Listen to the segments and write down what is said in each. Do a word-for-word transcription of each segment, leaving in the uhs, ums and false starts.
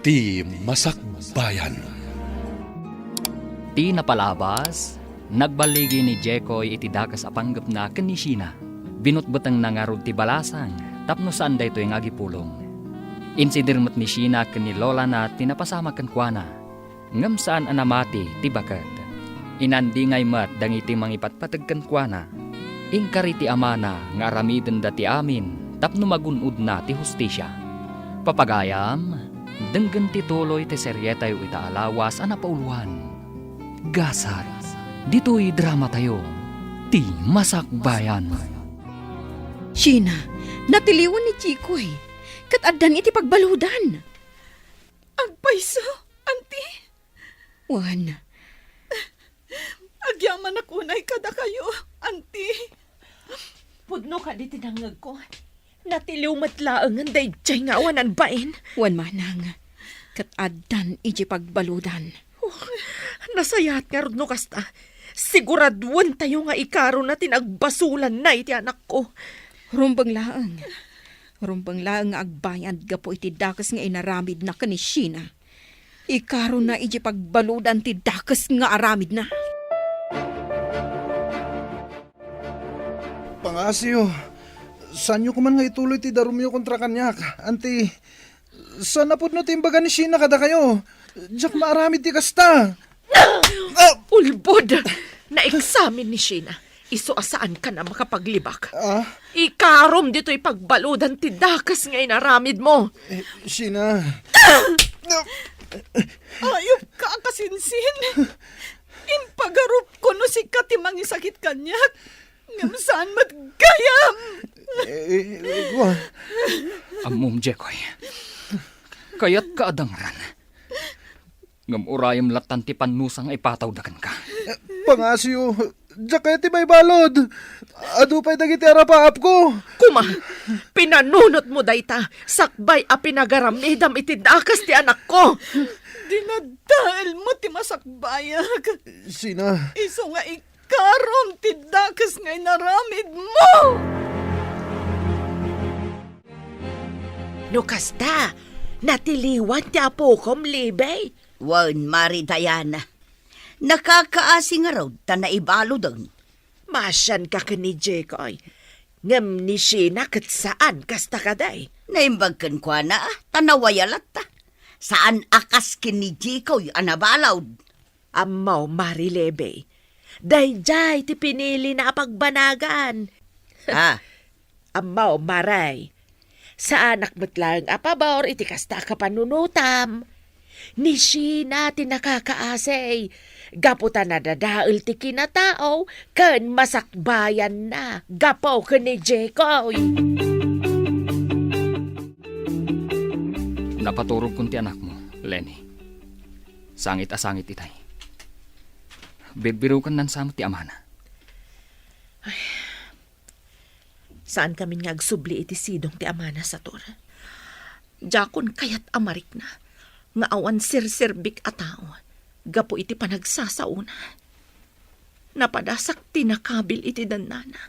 Ti Masakbayan. Ti napalabas, nagballigi ni Jekoy iti dakes a panggepna ken ni Sheena. Binutbutengna ngarud ti balasang tapno saan daytoy nga agipulong. Insider met ni Sheena ken ni lolana ti napasamak kenkuana, ngem saan a namati ti baket. Inandingay met dagiti mangipatpateg kenkuana. Inkari ti amana nga aramidenda ti amin tapno magun-odna ti hustisia. Papagayam, denggen ti tuloy ti serietayo ita a lawas a napauloan. Gasat, ditoy dramatayo, Ti Masakbayan. Sheena, natiliwan ni Jekoy, ket addan iti pagbaludan. Agpayso, Auntie? Wen. Agyamanak unay kadakayo, Auntie. Pudno kadi ti nangngegko. Natiliw met laengen daydiay nga awanan bain. Wen manang, ket addan iti pagbaludan. Oh, nasayaat ngarud no kasta. Siguraduentayo nga ikarona ti nagbasolanna iti anakko. Rumbeng laeng. Rumbeng laeng nga agbayad gapu iti dakes nga inaramidna ken ni Sheena. Ikarona iti pagbaludan ti dakes nga aramidna. Pangasiyo, saanyo koman nga ituloy ti darumyo kontra kaniak, Auntie. Saan a pudno ti imbaga ni Sheena kadakayo. Diak maaramid ti kasta. Ah! Ulbod! Naeksamin ni Sheena. Isu a saankan a makapaglibak. Ah? Ikarom ditoy pagbaludan ti dakes nga inaramidmo. Eh, Sheena. Ayupka a kasinsin. Impagarupko no sika ti mangisakit kaniak. Ngem saan met gayam. Eh, eh, wa- Ammom, Jekoy. Kayatka a dangran. Ngem urayem lattan ti pannusa nga ipatawda kenka. Pangasiyo, diak kayat ti maibalud. Adu pay dagiti arapaapko. Kuma, pinanunotmo dayta, sakbay a pinagaramidam iti dakes ti anakko. Dinadaelmo ti masakbayak. Sheena. Isu nga ikarom ti dakes nga inaramidmo. No kasta, natiliwan ti apokom, Libby? Wen, Mari Diana. Nakakaasi ngarud ta naibaluden. Maasianka ken ni Jekoy. Ngem ni Sheena ket saan kasta kadi. Naimbag kenkuana, ta nawaya latta. Saan a kas ken ni Jekoy a nabalud. Ammom, Mari Libby. Daydiay ti pinilina a pagbanagan. Ah. Ammom, Mari. Saanak met laeng a pabor iti kasta a kapanunotam. Ni Sheena ti nakakaasi. Gapu ta nadadael ti kinatao ken masakbayanna gapu ken ni Jekoy. Napaturogkon ti anakmo, Lenny. Sangit a sangit itay. Birbiruken nansa met ti amana. Ay, saan kamin nga agsubli iti sidong ti amana, Sator. Diakon kayat a marikna nga awan serserbik a tao gapu iti panagsasaona. Napadasak ti nakabil iti dannana.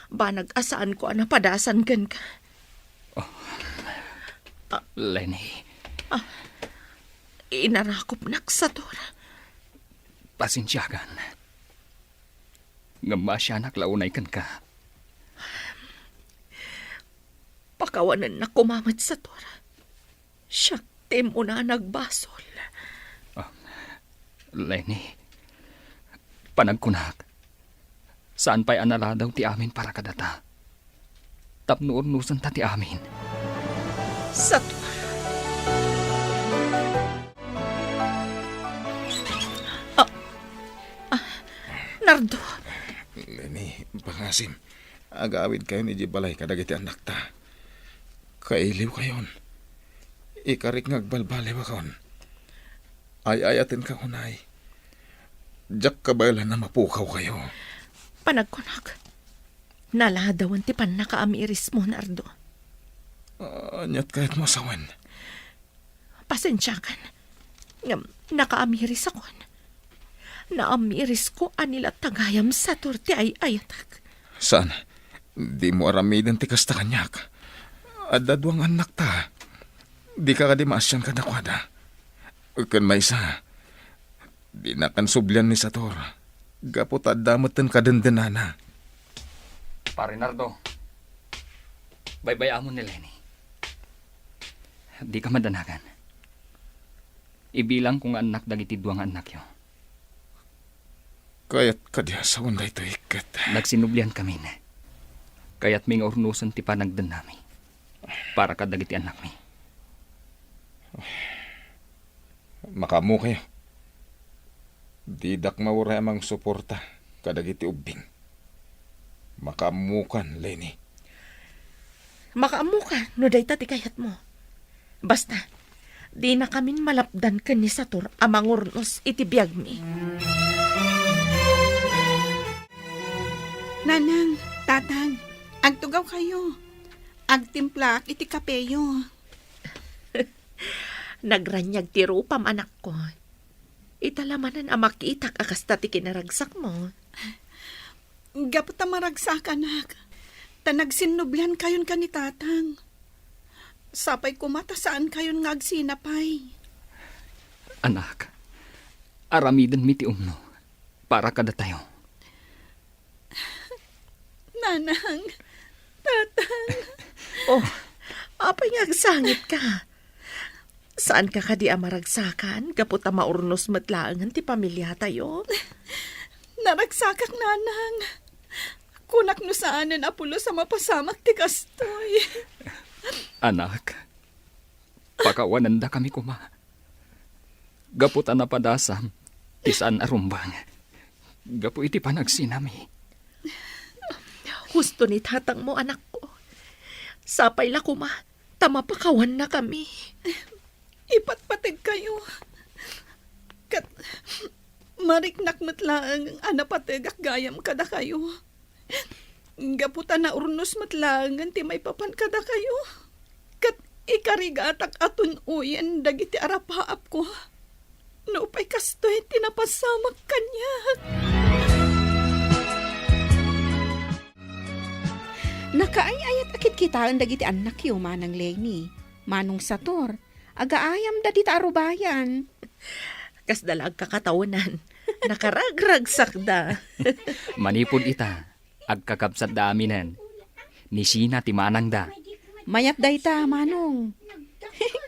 Banag a saanko a napadasan kenka. Oh. Ah. Lenny. Ah. Inarakopnak, Sator. Pasensiakan. Ngem maasianak la unay kenka. Pakawanennak koma met, Sator. Siak ti immuna a nagbasol. Ah, Lenny, panagkunak, saan pay a naladaw ti amin para kadata. Tapno urnosenta ti amin. Sator. Ah, ah, Nardo. Lenny, pangasim. Agawidkayon idiay balay kadagiti annakta. Kailiwkayon. Ikarik nga agbalbaliwakon. Ay-ayatenka unay. Diak kabaelan a mapukawkayo. Panagkunak, naladawen ti pannakaamirismo, Nardo. Ah, aniat kayatmo a sawen? Pasensiakan. Ngem, nakaamirisakon. Naamirisko a ni latta gayam, Sator, ti ay-ayatek. Saan, dimo aramiden ti kasta kaniak. Adda dua nga annakta. Dika kadi maasian kadakuada. Ken maysa, dinakan sublian ni Sator. Gapu ta adda metten kadendenana. Pare Nardo, baybay-amon ni Leni. Dika madanagan. Ibilangko nga annak dagiti dua nga annakyo. Kayat kadi a sawen daytoy ket nagsinublian kamin. Kayatmi nga urnosen ti panagdennami para kadagiti annakmi. Makaammokayo. Didak mauray a mangsuporta kadagiti ubbing. Makaammokan, Leni. Makaammokan no dayta ti kayatmo. Basta, dinakamin malapdan ken ni Sator a mangurnos iti biagmi. Nanang, tatang, agtugawkayo. Agtimplaak iti kapeyo. Nagraniag ti rupam, anakko. Ita la manen a makitak a kasta ti kinaragsakmo. Gapu ta maragsakanak, ta nagsinnubliankayon ken ni tatang. Sapay koma ta saankayon nga agsinapay. Anak, aramidenmi ti umno para kadatayo. Nanang, tatang. Oh, apay nga agsangitka? Saanka kadi a maragsakan gapu ta maurnos met laengen ti pamiliatayo? Naragsakak, nanang. Kunak no saanen a pulos a mapasamak ti kastoy. Anak, pakawanendakami koma. Gapu ta napadasam ti saan a rumbeng gapu iti panagsinami. Husto ni tatangmo, anakko. Sapay la koma ta mapakawannakami. Ipatpategkayo. Ket mariknak met laeng a napategak gayam kadakayo. Gapu ta naurnos met laengen ti maipapan kadakayo, ket ikarigatak a tun-oyen dagiti arapaapko. Nupay kastoy ti napasamak kaniak. Nakaay-ayat a kitkitaen dagiti annakyo, Manang Leni, Manong Sator, agaayamda dita arubayan. Kasda la agkakataonan. Nakaragragsakda. Manipud ita, agkakabsatda aminen. Ni Sina ti manangda. Mayat dayta, Manong.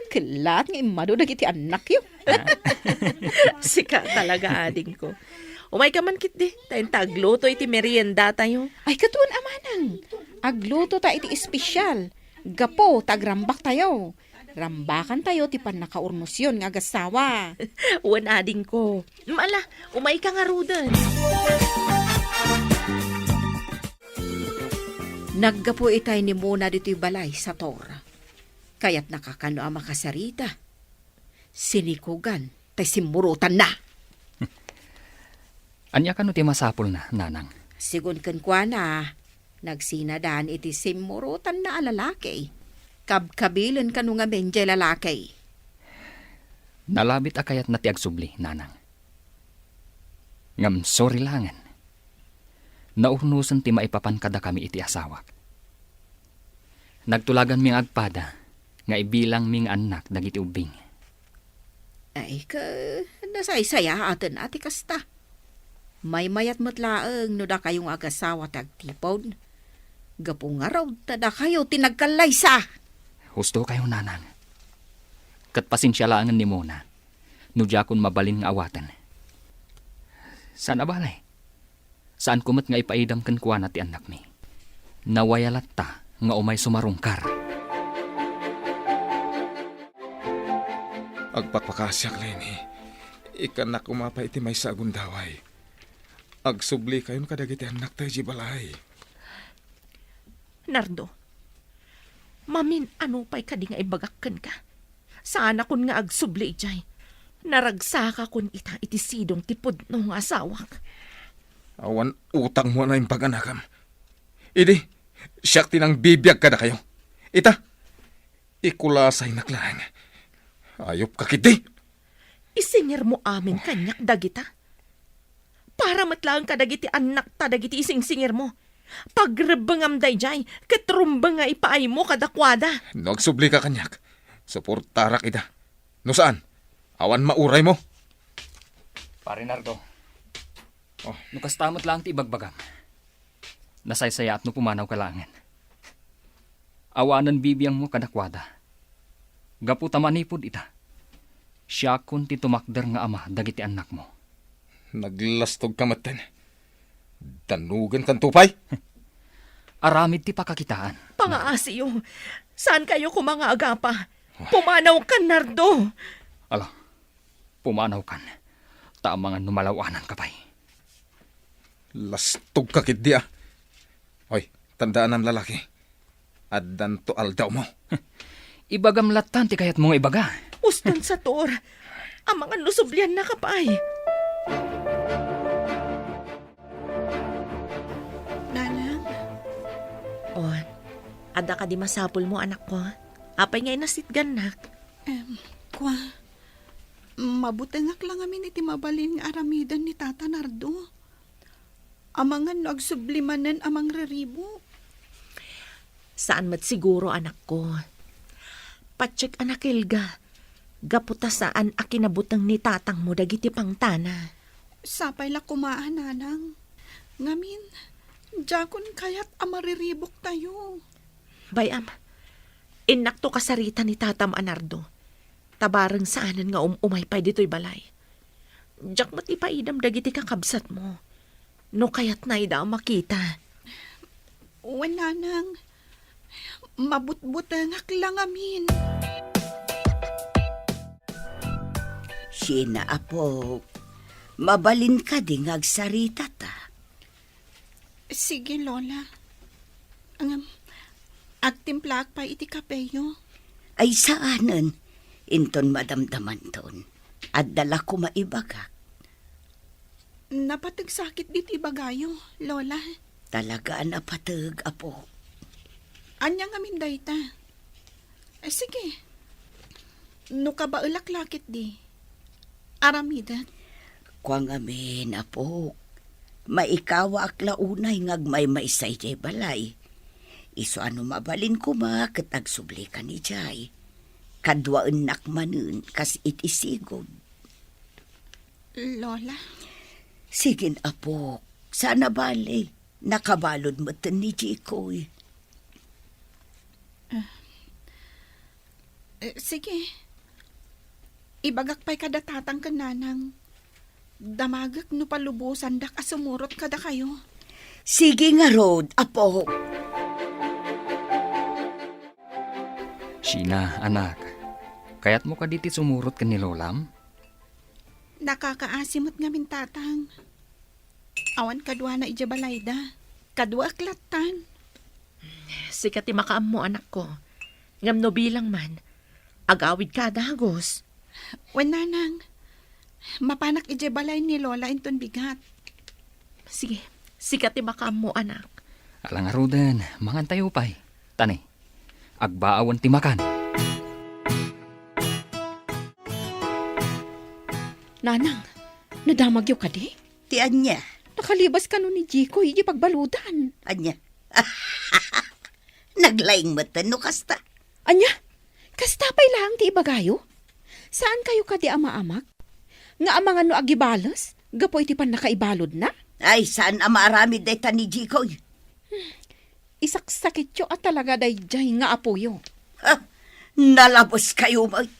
Kellaat nga immadu dagiti annakyo. Ah. Sika talaga, adingko. Umayka man ketdi, ta inta agluto iti meriendatayo. Ay, ket wen a, Manang. Agluto ta iti espesyal. Gapu ta agrambaktayo. Rambakantayo ti pannakaurnosyon nga agassawa. Wen, adingko. Ala, umayka ngaruden. Naggapu itay ni Mona ditoy balay, Sator. Kayatna kano a makasarita. Sinikugan tay simmurotanna. Ania kano ti masapulna, Nanang? Sigun kenkuana, nagsinadan iti simmurotanna a lalaki. Kabkabilen kano ngamin jay lalaki. Nalabit a kayatna ti agsubli, Nanang. Ngem sorry laengen. Naurnosen ti maipapan kadakami iti asawak. Nagtulaganmi nga agpada nga ibilangmi nga annak dagiti ubbing. Ay, ka, nasaysayaaten a ti kasta. Maymayat met laeng no dakayo nga agasawa ti agtipon. Gapu ngarud ta dakayo ti nagkallaysa. Husto kayo, Nanang. Ket pasensia laengen ni Mona no diakon mabalin nga awaten. Saan a bale, saanko met nga ipaidam kenkuana ti annakmi. Nawaya latta nga umay sumarungkar. Agpakpakasiak, Leni. Ikkannak koma pay iti maysa a gundaway. Agsubli kayon kadagiti annakta idiay balay. Nardo, mamin-ano pay kadi nga ibagak kenka? Saanakon nga agsubli idiay. Naragsakakon ita iti sidong ti pudno nga asawak. Awan utangmo a naimbag, anakam. Idi, siak ti nangbibiag kadakayo. Ita, ikulasaynak laeng. Ayupka ketdi. Isingirmo amin kaniak dagita. Para met laeng kadagiti annakta dagiti isingsingirmo. Pagrebbengam daydiay, ket rumbeng nga ipaaymo kadakuada. No agsublika kaniak, suportarak ida. No saan, Awan mauraymo. Pare Nardo, oh, no kasta met laeng ti ibagbagam, nasaysayaat no pumanawka laengen. Awanen bibiangmo kadakuada. Gapu ta manipud ita, siakon ti tumakder nga ama dagiti annakmo. Naglastogka metten. Dannugenkanto pay? Aramid ti pakakitaan. Pangaasiyo. Saankayo koma nga agapa. Pumanawkan, Nardo. Ala, pumanawkan. Ta amangan no malaw-ananka pay. Lastogka ketdi, a. Oy, tandaanam, lalaki. Addanto aldawmo. Ibagam lattan ti kayatmo nga ibaga. Uston, Sator. Amangan no subliannaka pay. Nanang? Oh, adda kadi masapulmo, anakko? Apay nga inasitgannak? Em, kua, mabutengak la ngamin iti mabalin nga aramiden ni Tata Nardo. Amangan no agsubli manen a mangriribo. Saan met siguro, anakko. Patiek a nakelga, gapu ta saan a kinabuteng ni tatangmo dagiti pangtana. Sapay la koma a, nanang. Ngamin, diakon kayat a maririboktayo. Bay-am, innakto kasarita ni tatam a Nardo. Ta bareng saanen nga um-umay pay ditoy balay. Diak met ipaidam dagiti kakabsatmo. No kayatna ida a makita. Wen, nanang, mabutbutengak la ngamin. Sheena, apok, mabalin kadi nga agsaritata? Sige, Lola. Ngem, agtimplaak pay iti kapeyo. Ay, saanen. Inton madamdamanton, adda la koma ibagak. Napateg sakit diti ibagayo, Lola. Talaga a napateg, apo. Ania ngamin dayta? Eh, sige. No kabaelak la ketdi, aramidek. Kua ngamin, apok, maikawaak la unay nga agmaymaysa idiay balay. Isu a no mabalin koma ket agsublika idiay. Kaduaennak manen kas iti sigud. Lola? Sige, apok. Saan a bale. Nakabalud metten ni Jikoy. Ah. Eh, sige. Ibagak pay kada tatang ken nanang. Damagek no palubosandak a sumurot kadakayo. Sige ngarud, apo. Sheena, anak, kayatmo kadi ti sumurot ken ni lolam? Nakakaasi met ngamin, tatang. Awan kaduana idiay balayda. Kaduaek lattan. Sika ti makaammo, anakko. Ngem no bilang man, agawidka a dagus. Wen, nanang, mapanak idiay balay ni Lola inton bigat. Sige, sika ti makaammo, anak. Ala ngaruden, mangantayo pay. Tani, agbaawen ti makan. Nanang, nadamagyo kadi? Ti ania? Nakalibas kano ni Jikoy idiay pagbaludan. Ania? Naglaing metten no kasta. Ania? Kasta pay laeng ti ibagayo? Saankayo kadi a maamak? Nga amangan no agibales gapu iti pannakaibaludna? Ay, saan a maaramid dayta ni Jikoy. Isaksakityo a talaga daydiay nga apoyo. Ha? Nalabeskayo met.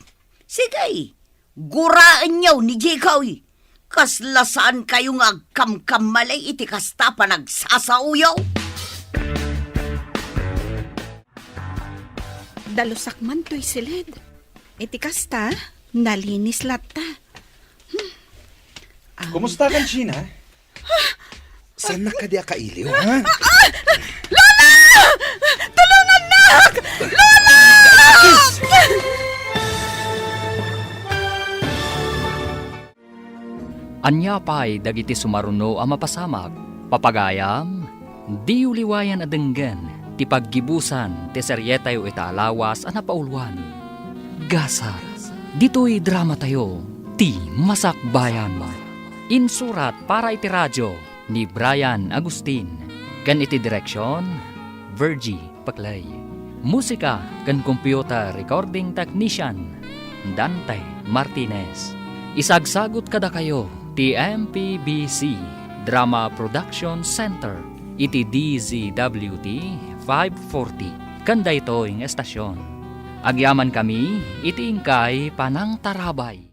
Sige, guraenyo ni Jikoy. Kasla saankayo nga agkamkammalay iti kasta a panagsasaoyo. Dalusak man toy siled. Iti kasta, nalinis latta. Hmm. Am. Kumusta kan, Sheena? Saannak kadi a kailiw, ha? Ah! Lola! Tulongannak! Lola! Ania pay dagiti sumaruno a mapasamak? Papagayam, diyo liwayan a denggen ti paggibusan ti serietayo ita a lawas a napauluan, Gasat. Ditoy dramatayo, Ti Masakbayan. Insurat para iti radio ni Brian Agustin, ken iti direksion, Virgie Paclay. Musika ken computer recording technician, Dante Martinez. Isagsagut kadakayo ti M P B C Drama Production Center iti D Z W T five forty ken daytoy nga estasion. Agyamankami iti inkay panangtarabay.